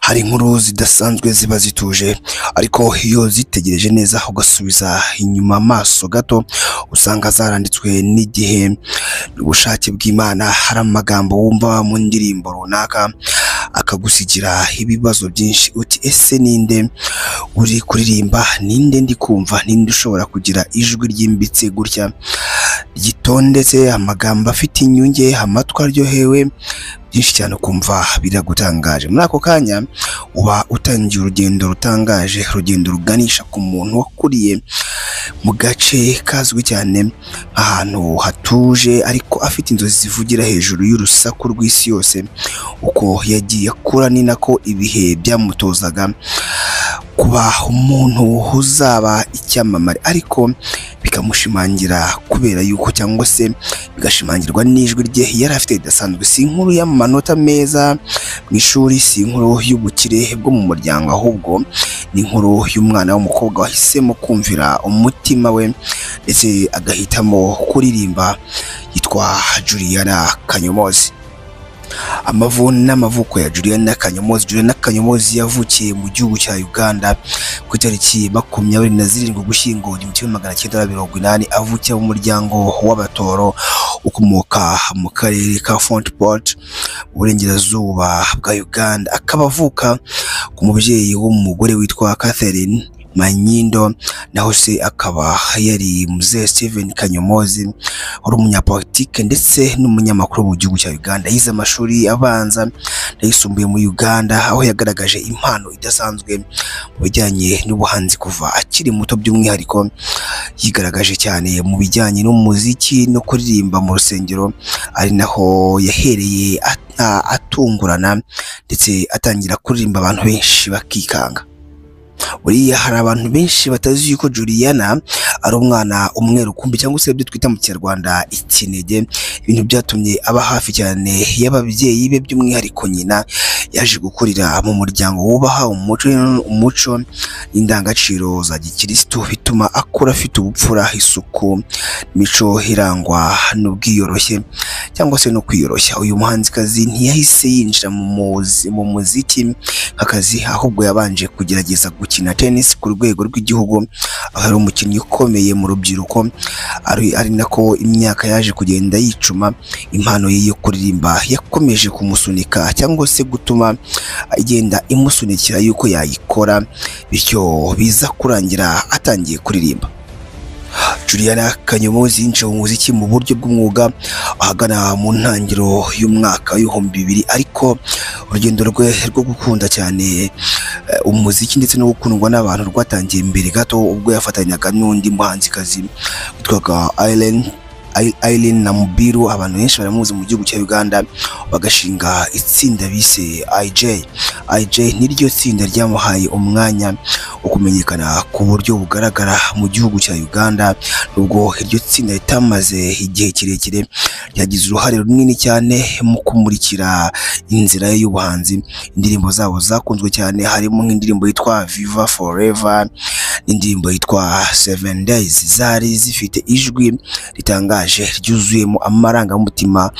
Hari inkuru zidasanzwe ziba zituje, ariko iyo zitegereje neza ugasubiza inyuma amaso gato, usanga zaranditswe n'igihe n'ubushake bw'Imana. Hari amagambo wumva mu ndirimbo runaka akagusigira ibibazo byinshi, uti ese ninde uri kuririmba, ninde ndi kumva, ninde ushobora kugira ijwi ryimbitse gutya ryitondetse, amagambo afite inyunge, amatwi aryohewe, byinshi cyane ukumva biragutangaje. Muri ako kanya uba utangiye urugendo rutangaje, urugendo ruganisha ku muntu wakuriye mu gace kazwi cyane ahantu hatuje, ariko afite inzozi zivugira hejuru y'urusaku rw'isi yose. Uko yagiye akura ni nako ibihe byamutozaga kuba umuntu uzaba icyamamare, ariko bikamushimangira kubera yuko cyangwa se bigashimangirwa n'ijwi rye yari afite ridasanzwe. Si inkuru y'amanota meza mu ishuri, si inkuru y'ubukire bwo mu muryango, ahubwo ni inkuru y'umwana w'umukobwa wahisemo kumvira umutima we ndetse agahitamo kuririmba, yitwa Juliana Kanyomozi. Amavu n'amavuko ya Juliana Kanyomozi. Juliana Kanyomozi yavukiye mu gihugu cya Uganda ku itariki 27 Ugushyingo 1980, avukira mu muryango w'Abatoro ukomoka mu karere ka Fort Portal mu burengerazuba bwa Uganda. Akaba avuka ku mubyeyi w'umugore witwa Catherine Manyindo, naho se akaba yari Mzee Steven Kanyomozi, wari umunyapolitike ndetse n'umunyamakuru mu gihugu cya Uganda. Yize amashuri abanza n'ayisumbuye muri Uganda, aho yagaragaje impano idasanzwe mu bijyanye n'ubuhanzi kuva akiri muto. By'umwihariko yigaragaje cyane mu bijyanye n'umuziki no kuririmba mu rusengero, ari naho yahereye atungurana ndetse atangira kuririmba abantu benshi bakikanga. Buriya hari abantu benshi batazi yuko Juliana ari umwana umwe rukumbi, cyangwa se ibyo twita mu Kinyarwanda ikinege, ibintu byatumye aba hafi cyane y'ababyeyi be, by'umwihariko nyina. Yaje gukurira mu muryango wubaha umuco n'indangagaciro za gikirisitu, bituma akura afite ubupfura, isuku, imico irangwa n'ubwiyoroshye cyangwa se no kwiyoroshya. Uyu muhanzikazi ntiyahise yinjira mu muziki nk'akazi, ahubwo yabanje kugerageza gukina tennis ku rwego rw'igihugu, aho ari umukinnyi ukomeye mu rubyiruko, ari nako imyaka yaje kugenda yicuma. Impano ye yo kuririmba yakomeje kumusunika cyangwa se gutuma igenda imusunikira yuko yayikora, bityo biza kurangira atangiye kuririmba. Juliana Kanyomozi yinjiye mu muziki mu buryo bw'umwuga ahagana mu ntangiriro y'umwaka w'2000, ariko urugendo rwe rwo gukunda cyane umuziki ndetse no gukundwa n'abantu rwatangiye mbere gato, ubwo yafatanyaga n'undi muhanzikazi witwaga Aileen Namubiru, abantu benshi baramuzi mu gihugu cya Uganda, bagashinga itsinda bise IJ. IJ niryo tsinda ryamuhaye umwanya wo kumenyekana ku buryo bugaragara mu gihugu cya Uganda. Nubwo iryo tsinda ritamaze igihe kirekire, ryagize uruhare runini cyane mu kumurikira inzira ye y'ubuhanzi. Indirimbo zabo zakunzwe cyane harimo nk'indirimbo yitwa Viva Forever n'indirimbo yitwa 7 Days, zari zifite ijwi ritangaje ryuzuyemo amarangamutima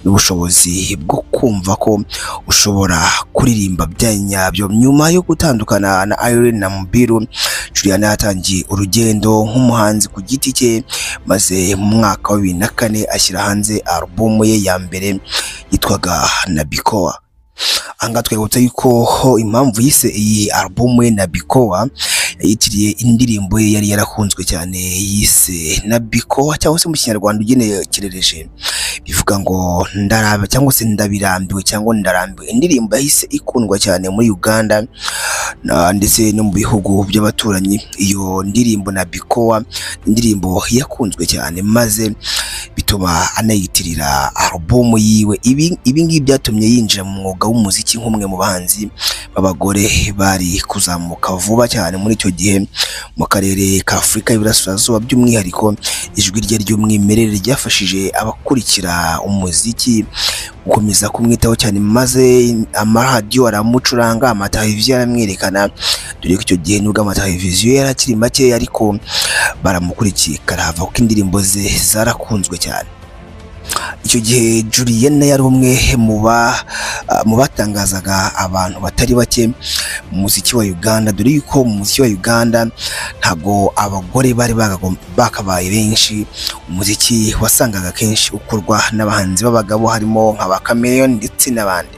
n'ubushobozi bwo kumva ko ushobora kuririmba bya nyabyo. Nyuma yo gutandukana na Irene Namubiru, Juliana yatangiye urugendo nk'umuhanzi ku giti cye, maze mu mwaka wa 2004 ashyira hanze alubumu ye ya mbere yitwaga Nabikoa. Aha twibutsa yuko impamvu yise iyi alubumu ye Nabikoa, yitiriye indirimbo ye yari yarakunzwe cyane yise Nabikoa, cyangwa se mu Kinyarwanda ugenekerereje bivuga ngo ndaraba cyangwa se ndabirambiwe cyangwa ndarambiwe. Indirimbo yahise ikundwa cyane muri Uganda ndetse no mu bihugu by'abaturanyi. Iyo ndirimbo Nabikoa, indirimbo yakunzwe cyane maze bituma anayitirira alubumu yiwe. Ibi ngibi byatumye yinjira mu mwuga w'umuziki nk'umwe mu bahanzi b'abagore bari kuzamuka vuba cyane muri icyo gihe mu karere ka Afurika y'Iburasirazuba. By'umwihariko ijwi rye ry'umwimerere ryafashije abakurikira umuziki gukomeza kumwitaho cyane, maze amaradiyo aramucuranga, amateleviziyo aramwerekana, dore ko icyo gihe nubwo amateleviziyo yari akiri make, ariko baramukurikiye karahava kuko indirimbo ze zarakunzwe cyane. Icyo gihe Juliana yari umwe mu batangazaga abantu batari bake mu muziki wa Uganda, dore yuko mu muziki wa Uganda ntabwo abagore bari bakabaye benshi. Umuziki wasangaga kenshi ukorwa n'abahanzi b'abagabo harimo nka ba Chameleone ndetse n'abandi.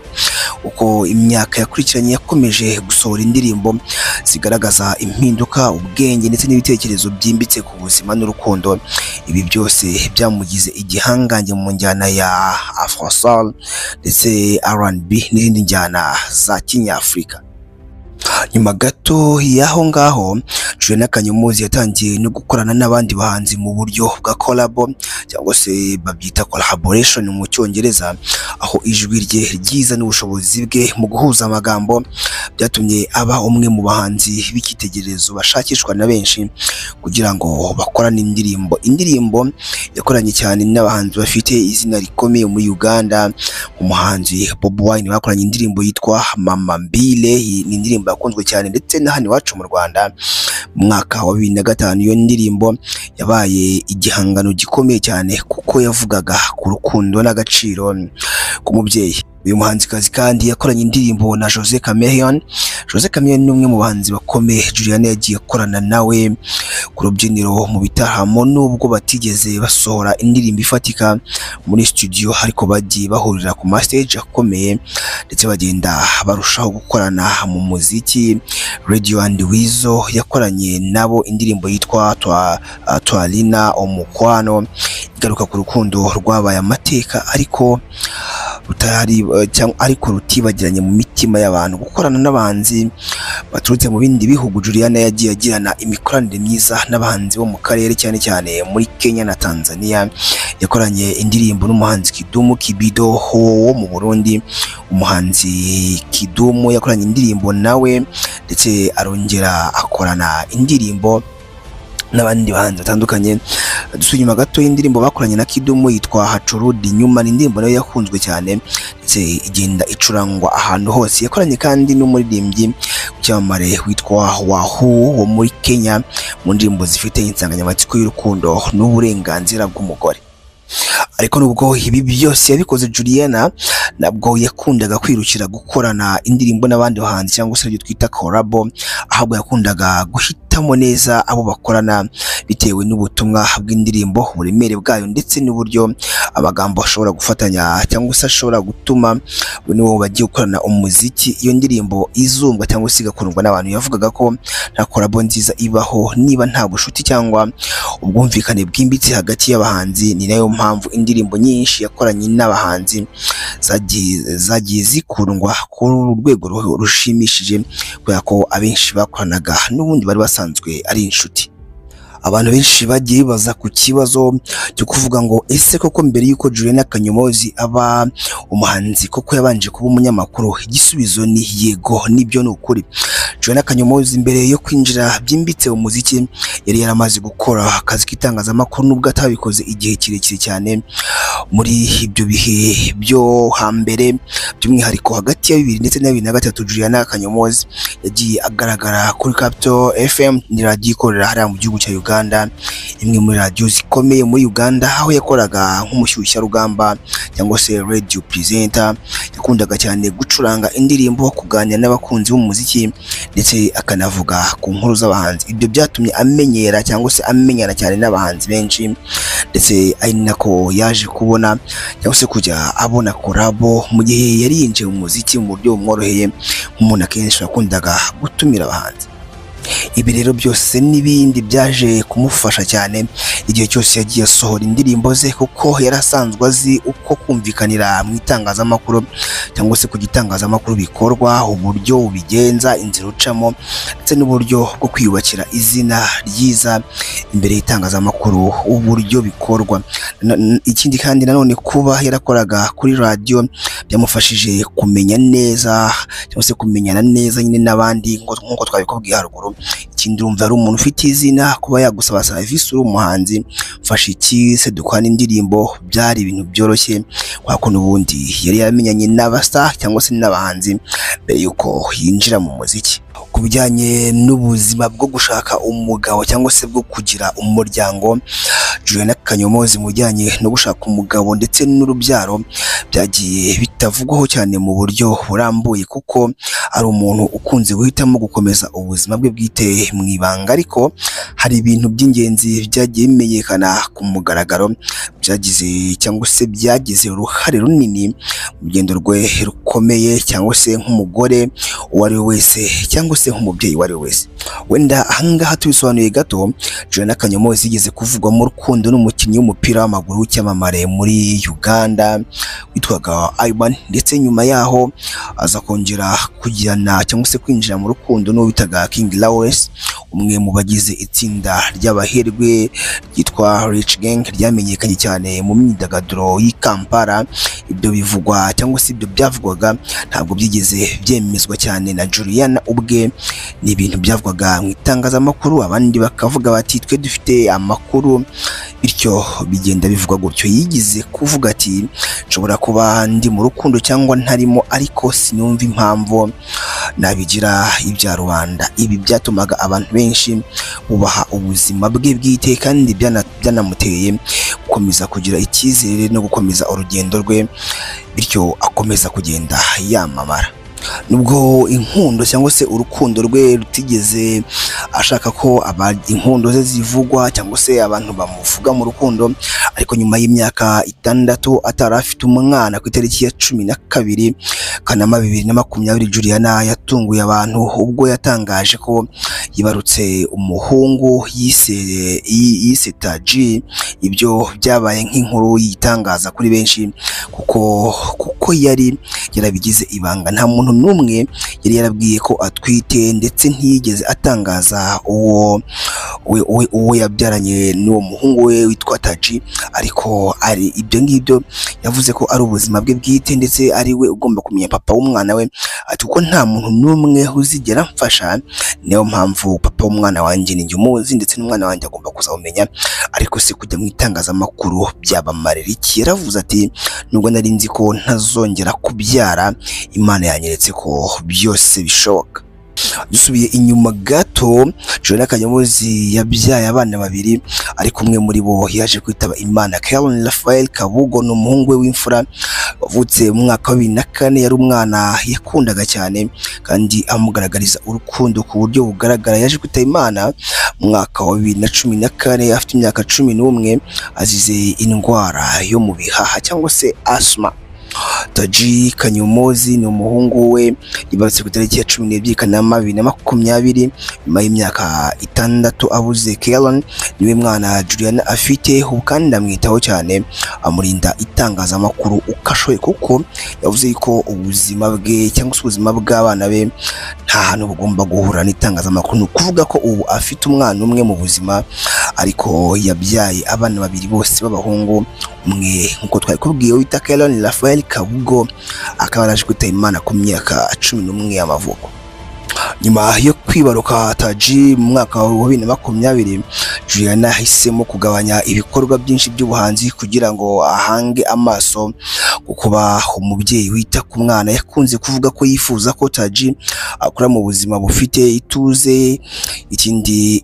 Uko imyaka yakurikiranye yakomeje gusohora indirimbo zigaragaza impinduka, ubwenge ndetse n'ibitekerezo byimbitse ku buzima n'urukundo. Ibi byose byamugize igihangange mu njyana ya Afro-Soul ndetse R&B n'izindi njyana za Kinyafurika. Nyuma gato y'aho ngaho, Juliana Kanyomozi yatangiye no gukorana n'abandi bahanzi mu buryo bwa collabo, cyangwa se babyita collaboration mu Cyongereza, aho ijwi rye ryiza n'ubushobozi bwe mu guhuza amagambo byatumye aba umwe mu bahanzi b'icyitegererezo bashakishwa na benshi kugira ngo bakorane indirimbo. Indirimbo yakoranye cyane n'abahanzi bafite izina rikomeye muri Uganda, umuhanzi Bobi Wine bakoranye indirimbo yitwa Mama Mbile. Iyi ni indirimbo yakunzwe cyane ndetse na hano iwacu mu Rwanda mu mwaka wa 2005. Iyo ndirimbo yabaye igihangano gikomeye cyane kuko yavugaga ku rukundo n'agaciro k'umubyeyi. Uyu muhanzikazi kandi yakoranye indirimbo na Jose Chameleone. Jose Chameleone ni umwe mu bahanzi bakomeye Juliana yagiye akorana nawe ku rubyiniro mu bitaramo, nubwo batigeze basohora indirimbo ifatika muri studio, ariko bagiye bahurira ku ma stage akomeye ndetse bagenda barushaho gukorana mu muziki. Radio and Weasel yakoranye nabo indirimbo yitwa Twalina Omukwano, igaruka ku rukundo rwabaye amateka ariko rutari cyangwa ariko rutibagiranye mu mitima y'abantu. Gukorana n'abahanzi baturutse mu bindi bihugu, Juliana yagiye agirana imikoranire myiza n'abahanzi bo mu karere, cyane cyane muri Kenya na Tanzania. Yakoranye indirimbo n'umuhanzi Kidumu Kibido wo mu Burundi. Umuhanzi Kidumu yakoranye indirimbo nawe ndetse arongera akorana indirimbo n'abandi bahanzi batandukanye. Dusubiye inyuma gato, y'indirimbo bakoranye na Kidumu yitwa Hacurudi Nyuma, ni indirimbo nayo yakunzwe cyane ndetse igenda icurangwa ahantu hose. Yakoranye kandi n'umuririmbyi w'icyamamare witwa Wahu wo muri Kenya mu ndirimbo zifite insanganyamatsiko y'urukundo n'uburenganzira bw'umugore. Ariko nubwo ibi byose yabikoze, Juliana nabwo yakundaga kwirukira gukorana indirimbo n'abandi bahanzi cyangwa se ibyo twita collabo, ahubwo yakundaga guhitamo neza abo bakorana bitewe n'ubutumwa bw'indirimbo, uburemere bwayo ndetse n'uburyo amagambo ashobora gufatanya cyangwa se ashobora gutuma n'uwo bagiye gukorana umuziki iyo ndirimbo izumvwa cyangwa se igakundwa n'abantu. Yavugaga ko nta collabo nziza ibaho niba nta bushuti cyangwa ubwumvikane bwimbitse hagati y'abahanzi. Ni nayo mpamvu indirimbo nyinshi yakoranye n'abahanzi zagiye zikundwa ku rwego rushimishije, kubera ko abenshi bakoranaga n'ubundi bari basanzwe ari inshuti. Abantu benshi bagiye bibaza ku kibazo cyo kuvuga ngo ese koko mbere y'uko Juliana Kanyomozi aba umuhanzi koko yabanje kuba umunyamakuru? Igisubizo ni yego, nibyo ni ukuri. Juliana Kanyomozi mbere yo kwinjira byimbitse mu muziki yari yaramaze gukora akazi k'itangazamakuru, nubwo atabikoze igihe kirekire cyane muri ibyo bihe byo hambere, by'umwihariko hagati ya 2000 ndetse na 2003. Juliana Kanyomozi yagiye agaragara kuri Capital FM, ni radiyo ikorera hariya mu gihugu cya Uganda, imwe muri radiyo zikomeye muri Uganda, aho yakoraga nk'umushyushyarugamba cyangwa se radio presenter. Yakundaga cyane gucuranga indirimbo, kuganira n'abakunzi b'umuziki ndetse akanavuga ku nkuru z'abahanzi. Ibyo byatumye amenyera cyangwa se amenyana cyane n'abahanzi benshi, ndetse ari nako yaje kubona cyangwa se kujya abona collabo mu gihe yari yinjiye mu muziki mu buryo bumworoheye, nk'umuntu akenshi wakundaga gutumira abahanzi. Ibi rero byose n'ibindi byaje kumufasha cyane igihe cyose yagiye asohora indirimbo ze, kuko yari asanzwe azi uko kumvikanira mu itangazamakuru cyangwa se ku gitangazamakuru bikorwa, uburyo ubigenza, inzira ucamo ndetse n'uburyo bwo kwiyubakira izina ryiza imbere y'itangazamakuru, uburyo bikorwa. Ikindi kandi nanone kuba yarakoraga kuri radiyo byamufashije kumenya neza cyangwa se kumenyana neza nyine n'abandi, nk'uko twabikubwiye haruguru. Ikindi, urumva ari umuntu ufite izina, kuba yagusaba serivisi uri umuhanzi, mfasha iki se dukorane indirimbo, byari ibintu byoroshye, kubera ko n'ubundi yari yaramenyanye n'abasa cyangwa se n'abahanzi mbere y'uko yinjira mu muziki. Ku bijyanye n'ubuzima bwo gushaka umugabo cyangwa se bwo kugira umuryango, Juliana Kanyomozi mu bijyanye no gushaka umugabo ndetse n'urubyaro byagiye bitavugwaho cyane mu buryo burambuye, kuko ari umuntu ukunze guhitamo gukomeza ubuzima bwe bwite mu ibanga. Ariko hari ibintu by'ingenzi byagiye bimenyekana ku mugaragaro byagize cyangwa se byagize uruhare runini mu rugendo rwe rukomeye, cyangwa se nk'umugore uwo ari we wese, cyangwa se nk'umubyeyi uwo ari we wese. Wenda ahangaha tubisobanuye gato, Juliana Kanyomozi yigeze kuvugwa mu rukundo n'umukinnyi w'umupira w'amaguru w'icyamamare muri Uganda witwaga Ivan, ndetse nyuma yaho aza kongera kugirana cyangwa se kwinjira mu rukundo n'uwo bitaga King Lawrence, umwe mu bagize itsinda ry'abaherwe ryitwa Rich Gang ryamenyekanye cyane mu myidagaduro y'i Kampala. Ibyo bivugwa cyangwa se ibyo byavugwaga ntabwo byigeze byemezwa cyane na Juliana ubwe, ni ibintu byavugwaga mu itangazamakuru, abandi bakavuga bati twe dufite amakuru, bityo bigenda bivugwa gutyo. Yigize kuvuga ati nshobora kuba ndi mu rukundo cyangwa ntarimo, ariko sinumva impamvu nabigira ibya rubanda. Ibi byatumaga abantu benshi bubaha ubuzima bwe bwite, kandi byanamuteye gukomeza kugira icyizere no gukomeza urugendo rwe, bityo akomeza kugenda yamamara. Nubwo inkundo cyangwa se urukundo rwe rutigeze ashaka ko inkundo ze zivugwa cyangwa se abantu bamuvuga mu rukundo, ariko nyuma y'imyaka 6 atari afite umwana, ku itariki ya 12 Kanama 2020, Juliana yatunguye abantu ubwo yatangaje ko yibarutse umuhungu yise Taji. Ibyo byabaye nk'inkuru yitangaza kuri benshi, kuko yari yarabigize ibanga, nta muntu n'umwe yari yarabwiye ko atwite, ndetse ntiyigeze atangaza uwo yabyaranye n'uwo muhungu we witwa Taji. Ariko ari ibyo ngibyo yavuze ko ari ubuzima bwe bwite, ndetse ari we ugomba kumenya papa w'umwana we, ati kuko nta muntu n'umwe uzigera mfasha, niyo mpamvu papa w'umwana wanjye ni njye umuzi, ndetse n'umwana wanjye agomba kuzawumenya. Ariko se kujya mu itangazamakuru byabamarira iki? Yaravuze ati nubwo nari nzi ko ntazongera kubyara, Imana yanyeretse ko byose bishoboka. Dusubiye inyuma gato, Juliana Kanyomozi yabyaye abana babiri, ariko umwe muri bo yaje kwitaba Imana. Karen Raphael Kabugo ni umuhungu we w'imfura wavutse mu mwaka wa 2004. Yari umwana yakundaga cyane kandi amugaragariza urukundo ku buryo bugaragara. Yaje kwitaba Imana mu mwaka wa 2014 afite imyaka 11, azize indwara yo mu bihaha cyangwa se asthma. Taji Kanyomozi ni umuhungu we yibarutse ku itariki ya 12 Kanama 2020, nyuma y'imyaka 6 abuze Karen. Niwe mwana Juliana afite ubu, kandi amwitaho cyane, amurinda itangazamakuru uko ashoboye, kuko yavuze ko ubuzima bwe cyangwa se ubuzima bw'abana be nta hantu bugomba guhura n'itangazamakuru. Ni ukuvuga ko ubu afite umwana umwe mu buzima, ariko yabyaye abana babiri bose b'abahungu, umwe nkuko twabikubwiye wita Karen Raphael Kabugo akaba yaraje kwitaba Imana ku myaka 11 y'amavuko. Nyuma yo kwibaruka Taji mu mwaka wa 2020, Juliana yahisemo kugabanya ibikorwa byinshi by'ubuhanzi kugira ngo ahange amaso ku kuba umubyeyi wita ku mwana. Yakunze kuvuga ko yifuza ko Taji akura mu buzima bufite ituze. Ikindi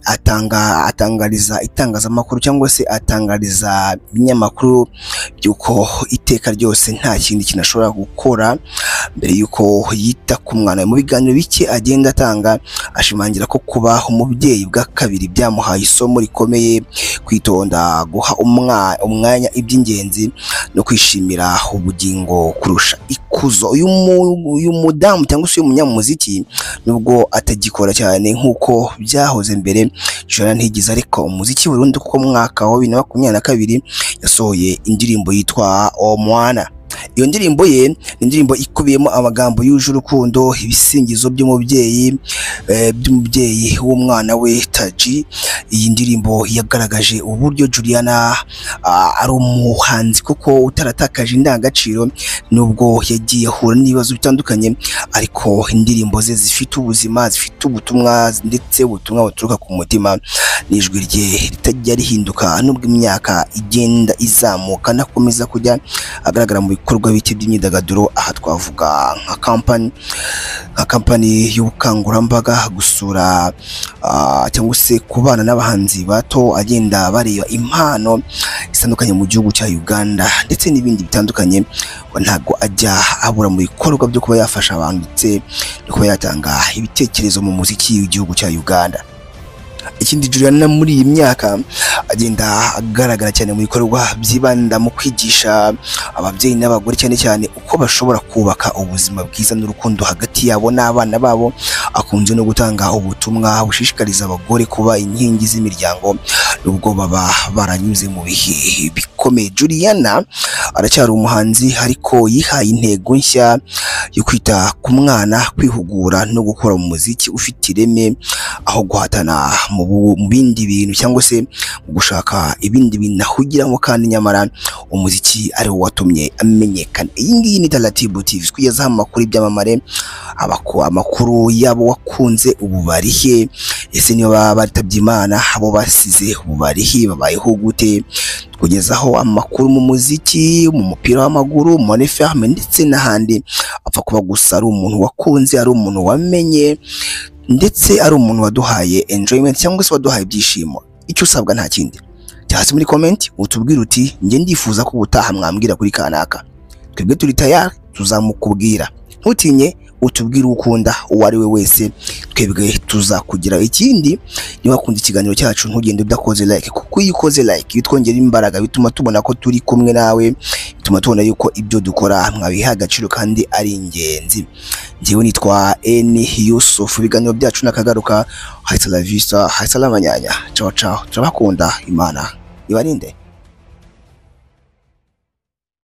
atangariza itangazamakuru cyangwa se atangariza ibinyamakuru by'uko iteka ryose nta kindi kintu ashobora gukora mbere y'uko yita ku mwana. Mu biganiro bike agenda atanga, ashimangira ko kuba umubyeyi bwa kabiri byamuhaye isomo rikomeye, kwitonda, guha umwanya iby'ingenzi no kwishimira ubugingo kurusha ikuzo. Uyu mudamu cyangwa se uyu munyamuziki, nubwo atagikora cyane nk'uko byahoze mbere, Juliana ntigeze areka umuziki burundu, kuko mu mwaka wa 2022 yasohoye indirimbo yitwa Omwana. Iyo ndirimbo ye ni indirimbo ikubiyemo amagambo yuje urukundo, ibisingizo by'umubyeyi w'umwana we Taji. Iyi ndirimbo yagaragaje uburyo Juliana ari umuhanzi kuko utaratakaje indangagaciro, nubwo yagiye ahura n'ibibazo bitandukanye, ariko indirimbo ze zifite ubuzima, zifite ubutumwa, ndetse ubutumwa buturuka ku mutima. N'ijwi rye ritajya rihinduka nubwo imyaka igenda izamuka, anakomeza kujya agaragara mu bikorwa bike by'imyidagaduro. Aha twavuga nka kampani y'ubukangurambaga, gusura cyangwa se kubana n'abahanzi bato, agenda bareba impano zitandukanye mu gihugu cya Uganda ndetse n'ibindi bitandukanye. Ntabwo ajya abura mu bikorwa byo kuba yafasha abantu ndetse no kuba yatanga ibitekerezo mu muziki w'igihugu cya Uganda. Ikindi, Juliana muri iyi myaka agenda agaragara cyane mu bikorwa byibanda mu kwigisha ababyeyi n'abagore cyane cyane uko bashobora kubaka ubuzima bwiza n'urukundo hagati yabo n'abana babo. Akunze no gutanga ubutumwa bushishikariza abagore kuba inkingi z'imiryango nubwo baba baranyuze mu bihe bikomeye. Juliana aracyari umuhanzi, ariko yihaye intego nshya yo kwita ku mwana, kwihugura no gukora mu muziki ufite ireme, aho guhatana mu bindi bintu cyangwa se mu gushaka ibindi bintu ahugiramo, kandi nyamara umuziki ari wo watumye amenyekana. Iyi ngiyi ni Taratibu TV, twigezaho amakuru y'ibyamamare, amakuru yabo wakunze ubu barihe, ese niba baba baritabye Imana abo basize ubu barihe, babayeho gute? Kugezaho amakuru mu muziki, mu mupira w'amaguru, muri ferme ndetse n'ahandi. Apfa kuba gusa ari umuntu wakunze, ari umuntu wamenye, ndetse ari umuntu waduhaye enjoyment cyangwa se waduhaye ibyishimo. Icyo usabwa nta kindi, cyangwa muri comment utubwire uti njye ndifuza ko ubutaha mwambwira kuri kanaka, twebwe turi tayari tuzamukubwira. Ntutinye, utubwire ukunda uwo ari we wese, twebwe tuzakugira. Ikindi, niba wakunda ikiganiro cyacu ntugende udakoze like, kuko iyo ukoze like bitwongera imbaraga, bituma tubona ko turi kumwe nawe, bituma tubona yuko ibyo dukora mwabiha agaciro kandi ari ingenzi. Njyewe nitwa N Yusuf, ibiganiro byacu nakagaruka. Hasta la vista, hasta la manyanya. Ciao ciao, turabakunda, Imana ibarinde.